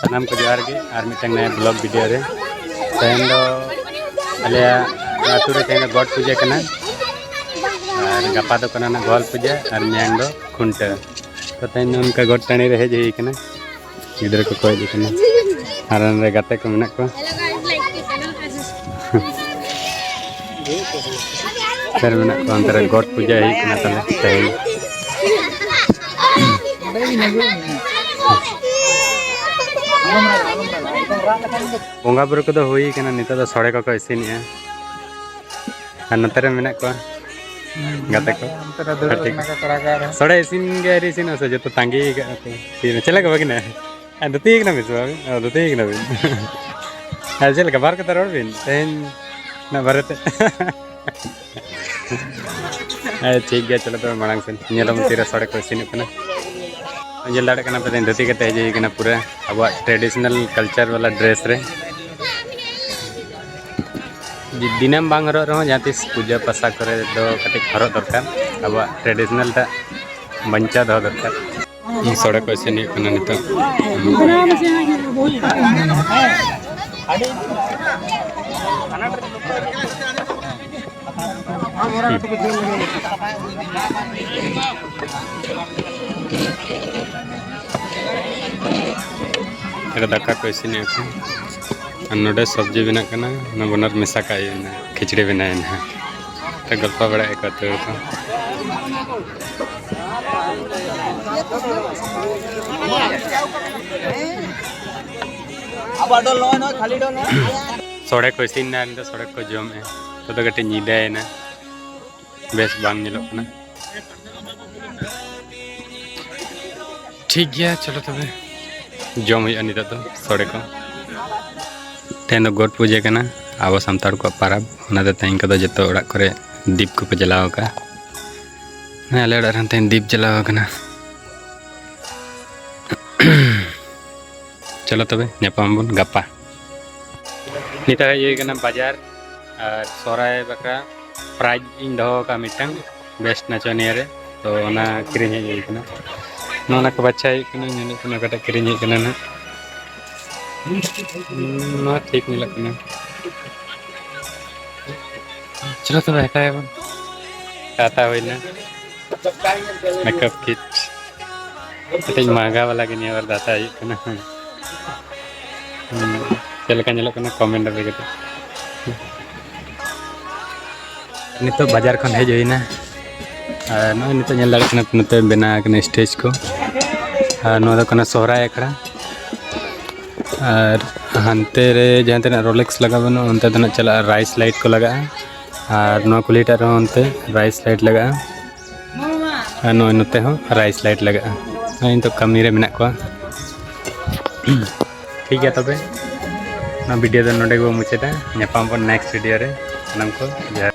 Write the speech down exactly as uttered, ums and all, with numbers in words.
ᱥᱟᱱᱟᱢ ᱠᱚ ᱡᱚᱦᱟᱨ ᱜᱮ ᱟᱨ ᱢᱤᱫᱴᱟᱝ ᱱᱟᱭᱟ ᱵᱞᱚᱜ ᱵᱷᱤᱰᱤᱭᱳ ᱨᱮ᱾ ᱛᱮᱦᱮᱧ ᱫᱚ ᱟᱞᱮᱭᱟᱜ ᱟᱹᱛᱩ ᱨᱮ ᱛᱮᱦᱮᱧ ᱫᱚ ᱜᱚᱴ ᱯᱩᱡᱟᱹ ᱠᱟᱱᱟ, ᱟᱨ ᱜᱟᱯᱟ ᱫᱚ ᱠᱟᱱᱟ ᱱᱟᱜ ᱜᱚᱦᱚᱞ ᱯᱩᱡᱟᱹ ᱟᱨ ᱢᱮᱭᱟᱝ ᱫᱚ ᱠᱷᱩᱱᱴᱟᱹᱣ᱾ ᱛᱚ ᱛᱮᱦᱮᱧ ᱫᱚ ᱚᱱᱠᱟ ᱜᱚᱴ ᱴᱟᱺᱰᱤ ᱨᱮ ᱦᱮᱡ ᱦᱩᱭ ᱠᱟᱱᱟ, ᱜᱤᱫᱽᱨᱟᱹ ᱠᱚᱠᱚ ᱦᱮᱡ ᱟᱠᱟᱱᱟ ᱟᱨ ᱱᱚᱰᱮ ᱜᱟᱛᱮ ᱠᱚ ᱢᱮᱱᱟᱜ ᱠᱚᱣᱟ᱾ ᱯᱷᱮᱨ ᱢᱮᱱᱟᱜ ᱠᱚᱣᱟ ᱚᱱᱛᱮ ᱨᱮ ᱜᱚᱴ ᱯᱩᱡᱟᱹ ᱦᱩᱭᱩᱜ ᱠᱟᱱᱟ ᱛᱟᱞᱮ ᱛᱮᱦᱮᱧ᱾ ᱵᱚᱸᱜᱟ ᱵᱩᱨᱩ ᱠᱚᱫᱚ ᱦᱩᱭ ᱠᱟᱱᱟ, ᱱᱤᱛᱚᱜ ᱫᱚ ᱥᱚᱲᱮ ᱠᱚᱠᱚ ᱤᱥᱤᱱᱮᱜᱼᱟ᱾ ᱟᱨ ᱱᱚᱛᱮ ᱨᱮ ᱢᱮᱱᱟᱜ ᱠᱚᱣᱟ ᱜᱟᱛᱮ ᱠᱚ᱾ ᱚᱱᱛᱮ ᱨᱮ ᱫᱩᱲᱩᱵ ᱴᱷᱤᱠ᱾ ᱟᱠᱟᱱᱟ ᱠᱚ ᱠᱚᱲᱟ ᱠᱚ ᱟᱨᱦᱚᱸ᱾ ᱥᱚᱲᱮ ᱤᱥᱤᱱ ᱜᱮ ᱟᱹᱣᱨᱤ ᱤᱥᱤᱱᱚᱜᱼᱟ ᱥᱮ, ᱡᱚᱛᱚ ᱛᱟᱺᱜᱤ ᱠᱟᱜᱼᱟ ᱠᱚ᱾ ᱛᱤᱨᱮ ᱪᱮᱫ ᱞᱮᱠᱟ ᱵᱷᱟᱹᱜᱤᱱᱟ? ᱟᱨ ᱫᱷᱩᱛᱤ ᱠᱟᱱᱟ ᱵᱤᱱ ᱥᱮ ᱵᱟᱝ? ᱚ, ᱫᱷᱩᱛᱤ ᱠᱟᱱᱟ ᱵᱤᱱ᱾ ᱟᱨ ᱪᱮᱫ ᱞᱮᱠᱟ ᱵᱟᱨ ᱠᱟᱛᱷᱟ ᱨᱚᱲ ᱵᱤᱱ ᱛᱮᱦᱮᱧ ᱱᱟ ᱵᱟᱨᱮᱛᱮ? ᱦᱮᱸ, ᱴᱷᱤᱠ ᱜᱮᱭᱟ, ᱪᱚᱞᱚ ᱛᱚᱵᱮ ᱢᱟᱲᱟᱝ ᱥᱮᱱ ᱧᱮᱞ ᱟᱵᱚᱱ ᱛᱤᱨᱮ ᱥᱚᱲᱮ ᱠᱚ ᱤᱥᱤᱱᱚᱜ ᱠᱟᱱᱟ᱾ ᱧᱮᱞ ᱫᱟᱲᱮᱭᱟᱜ ᱠᱟᱱᱟ ᱯᱮ, ᱛᱮᱦᱮᱧ ᱫᱷᱩᱛᱤ ᱠᱟᱛᱮ ᱦᱮᱡ ᱦᱩᱭ ᱠᱟᱱᱟ ᱯᱩᱨᱟᱹ ᱟᱵᱚᱣᱟᱜ traditional culture ᱵᱟᱞᱟ dress ᱨᱮ᱾ ᱫᱤ-, ᱫᱤᱱᱟᱹᱢ ᱵᱟᱝ ᱦᱚᱨᱚᱜ ᱨᱮᱦᱚᱸ ᱡᱟᱦᱟᱸ ᱛᱤᱥ ᱯᱩᱡᱟᱹ ᱯᱟᱥᱟ ᱠᱚᱨᱮ ᱫᱚ ᱠᱟᱹᱴᱤᱡ ᱦᱚᱨᱚᱜ ᱫᱚᱨᱠᱟᱨ, ᱟᱵᱚᱣᱟᱜ traditional ᱴᱟᱜ ᱵᱟᱧᱪᱟᱣ ᱫᱚᱦᱚ ᱫᱚᱨᱠᱟᱨ᱾ ᱥᱚᱲᱮ ᱠᱚ ᱤᱥᱤᱱ ᱦᱩᱭᱩᱜ ᱠᱟᱱᱟ ᱱᱤᱛᱚᱜ᱾ ᱱᱚᱰᱮ ᱫᱟᱠᱟ ᱠᱚ ᱤᱥᱤᱱᱮᱫ ᱠᱚ᱾ ᱟᱨ ᱱᱚᱰᱮ ᱥᱚᱵᱽᱡᱤ ᱵᱮᱱᱟᱜ ᱠᱟᱱᱟ, ᱚᱱᱟ ᱵᱟᱱᱟᱨ ᱢᱮᱥᱟ ᱠᱟᱜ ᱦᱩᱭᱩᱜᱼᱟ, ᱠᱷᱤᱪᱲᱤ ᱵᱮᱱᱟᱣ ᱮᱱᱟ᱾ ᱛᱚ ᱜᱚᱞᱯᱚ ᱵᱟᱲᱟᱭᱮᱫ ᱠᱚ ᱟᱹᱛᱩ ᱦᱚᱲ ᱠᱚ᱾ ᱥᱚᱲᱮ ᱠᱚ ᱤᱥᱤᱱ ᱮᱱᱟ, ᱱᱤᱛᱚᱜ ᱥᱚᱲᱮ ᱠᱚ ᱡᱚᱢᱮᱫᱼᱟ᱾ ᱱᱤᱛᱚᱜ ᱫᱚ ᱠᱟᱹᱴᱤᱡ ᱧᱤᱫᱟᱹᱭᱮᱱᱟ, ᱵᱮᱥ ᱵᱟᱝ ᱧᱮᱞᱚᱜ ᱠᱟᱱᱟ᱾ ᱴᱷᱤᱠ ᱜᱮᱭᱟ, ᱪᱚᱞᱚ ᱛᱚᱵᱮ ᱡᱚᱢ ᱦᱩᱭᱩᱜᱼᱟ ᱱᱤᱛᱚᱜ ᱫᱚ ᱥᱚᱲᱮ ᱠᱚ᱾ ᱛᱮᱦᱮᱧ ᱫᱚ ᱜᱚᱴ ᱯᱩᱡᱟᱹ ᱠᱟᱱᱟ, ᱟᱵᱚ ᱥᱟᱱᱛᱟᱲ ᱠᱚᱣᱟᱜ ᱯᱟᱨᱟᱵᱽ, ᱚᱱᱟᱛᱮ ᱛᱮᱦᱮᱧ ᱠᱚᱫᱚ ᱡᱚᱛᱚ ᱚᱲᱟᱜ ᱠᱚᱨᱮ ᱫᱤᱯ ᱠᱚᱠᱚ ᱡᱟᱞᱟᱣ ᱟᱠᱟᱫᱼᱟ᱾ ᱦᱮᱸ, ᱟᱞᱮ ᱚᱲᱟᱜ ᱨᱮᱦᱚᱸ ᱛᱮᱦᱮᱧ ᱫᱤᱯ ᱡᱟᱞᱟᱣ ᱟᱠᱟᱱᱟ᱾ ᱪᱚᱞᱚ ᱛᱚᱵᱮ ᱧᱟᱯᱟᱢ ᱟᱵᱚᱱ ᱜᱟᱯᱟ᱾ ᱱᱤᱛᱚᱜ ᱦᱮᱡ ᱦᱩᱭ ᱠᱟᱱᱟ ᱵᱟᱡᱟᱨ, ᱟᱨ ᱥᱚᱦᱨᱟᱭ ᱵᱟᱠᱷᱨᱟ prize ᱤᱧ ᱫᱚᱦᱚ ᱟᱠᱟᱫᱼᱟ ᱢᱤᱫᱴᱟᱝ, best ᱱᱟᱪᱚᱱᱤᱭᱟᱹ ᱨᱮ᱾ ᱛᱚ ᱚᱱᱟ ᱠᱤᱨᱤᱧ ᱦᱮᱡ ᱦᱩᱭ ᱠᱟᱱᱟ᱾ ᱱᱚᱣᱟ ᱠᱚ ᱵᱟᱪᱷᱟᱣ ᱦᱩᱭᱩᱜ ᱠᱟᱱᱟ, ᱧᱮᱞ ᱦᱩᱭᱩᱜ ᱠᱟᱱᱟ ᱚᱠᱟᱴᱟᱜ ᱠᱤᱨᱤᱧ ᱦᱩᱭᱩᱜ ᱠᱟᱱᱟ ᱱᱟᱦᱟᱜ᱾ ᱱᱚᱣᱟ ᱴᱷᱤᱠ ᱧᱮᱞᱚᱜ ᱠᱟᱱᱟ᱾ ᱪᱚᱞᱚ ᱛᱚᱵᱮ ᱦᱟᱛᱟᱣ ᱭᱟᱵᱚᱱ᱾ ᱦᱟᱛᱟᱣ ᱦᱩᱭᱱᱟ ᱢᱮᱠᱟᱯ ᱠᱤᱴ᱾ ᱠᱟᱹᱴᱤᱡ ᱢᱟᱦᱟᱝᱜᱟ ᱵᱟᱞᱟ ᱜᱮ ᱱᱤᱭᱟᱹ ᱵᱟᱨ ᱫᱚ ᱦᱟᱛᱟᱣ ᱦᱩᱭᱩᱜ ᱠᱟᱱᱟ᱾ ᱦᱩᱸ, ᱪᱮᱫ ᱞᱮᱠᱟ ᱧᱮᱞᱚᱜ ᱠᱟᱱᱟ ᱠᱚᱢᱮᱱᱴ ᱨᱮ ᱠᱟᱹᱴᱤᱡ᱾ ᱱᱤᱛᱚᱜ ᱵᱟᱡᱟᱨ ᱠᱷᱚᱱ ᱦᱮᱡ ᱦᱩᱭᱱᱟ᱾ ᱟᱨ ᱱᱚᱜᱼᱚᱭ ᱱᱤᱛᱚᱜ ᱧᱮᱞ ᱫᱟᱲᱮᱭᱟᱜ ᱠᱟᱱᱟ ᱯᱮ, ᱱᱚᱛᱮ ᱵᱮᱱᱟᱣ ᱠᱟᱱᱟ ᱥᱴᱮᱡᱽ ᱠᱚ᱾ ᱟᱨ ᱱᱚᱣᱟ ᱫᱚ ᱠᱟᱱᱟ ᱥᱚᱦᱨᱟᱭ ᱟᱠᱷᱲᱟ᱾ ᱟᱨ ᱦᱟᱱᱛᱮ ᱨᱮ ᱡᱟᱦᱟᱸ ᱛᱤᱱᱟᱹᱜ ᱨᱳᱞᱮᱠᱥ ᱞᱟᱜᱟᱣ ᱵᱟᱹᱱᱩᱜᱼᱟ, ᱚᱱᱛᱮ ᱫᱚ ᱱᱟᱜ ᱪᱟᱞᱟᱜᱼᱟ ᱨᱟᱭᱤᱥ ᱞᱟᱭᱤᱴ ᱠᱚ ᱞᱟᱜᱟᱜᱼᱟ᱾ ᱟᱨ ᱱᱚᱣᱟ ᱠᱩᱞᱦᱤ ᱴᱟᱜ ᱨᱮᱦᱚᱸ ᱚᱱᱛᱮ ᱨᱟᱭᱤᱥ ᱞᱟᱭᱤᱴ ᱞᱟᱜᱟᱜᱼᱟ᱾ ᱟᱨ ᱱᱚᱜᱼᱚᱭ ᱱᱚᱛᱮ ᱦᱚᱸ ᱨᱟᱭᱤᱥ ᱞᱟᱭᱤᱴ ᱞᱟᱜᱟᱜᱼᱟ᱾ ᱱᱚᱜᱼᱚᱭ ᱱᱤᱛᱚᱜ ᱠᱟᱹᱢᱤ ᱨᱮ ᱢᱮᱱᱟᱜ ᱠᱚᱣᱟ᱾ ᱴᱷᱤᱠ ᱜᱮᱭᱟ ᱛᱚᱵᱮ, ᱱᱚᱣᱟ ᱵᱷᱤᱰᱤᱭᱳ ᱫᱚ ᱱᱚᱰᱮ ᱜᱮᱵᱚᱱ ᱢᱩᱪᱟᱹᱫᱟ᱾ ᱧᱟᱯᱟᱢ ᱟᱵᱚᱱ ᱱᱮᱠᱥᱴ ᱵᱷᱤᱰᱤᱭᱳ ᱨᱮ᱾ ᱥᱟᱱᱟᱢ ᱠᱚ ᱡᱚᱦᱟᱨ᱾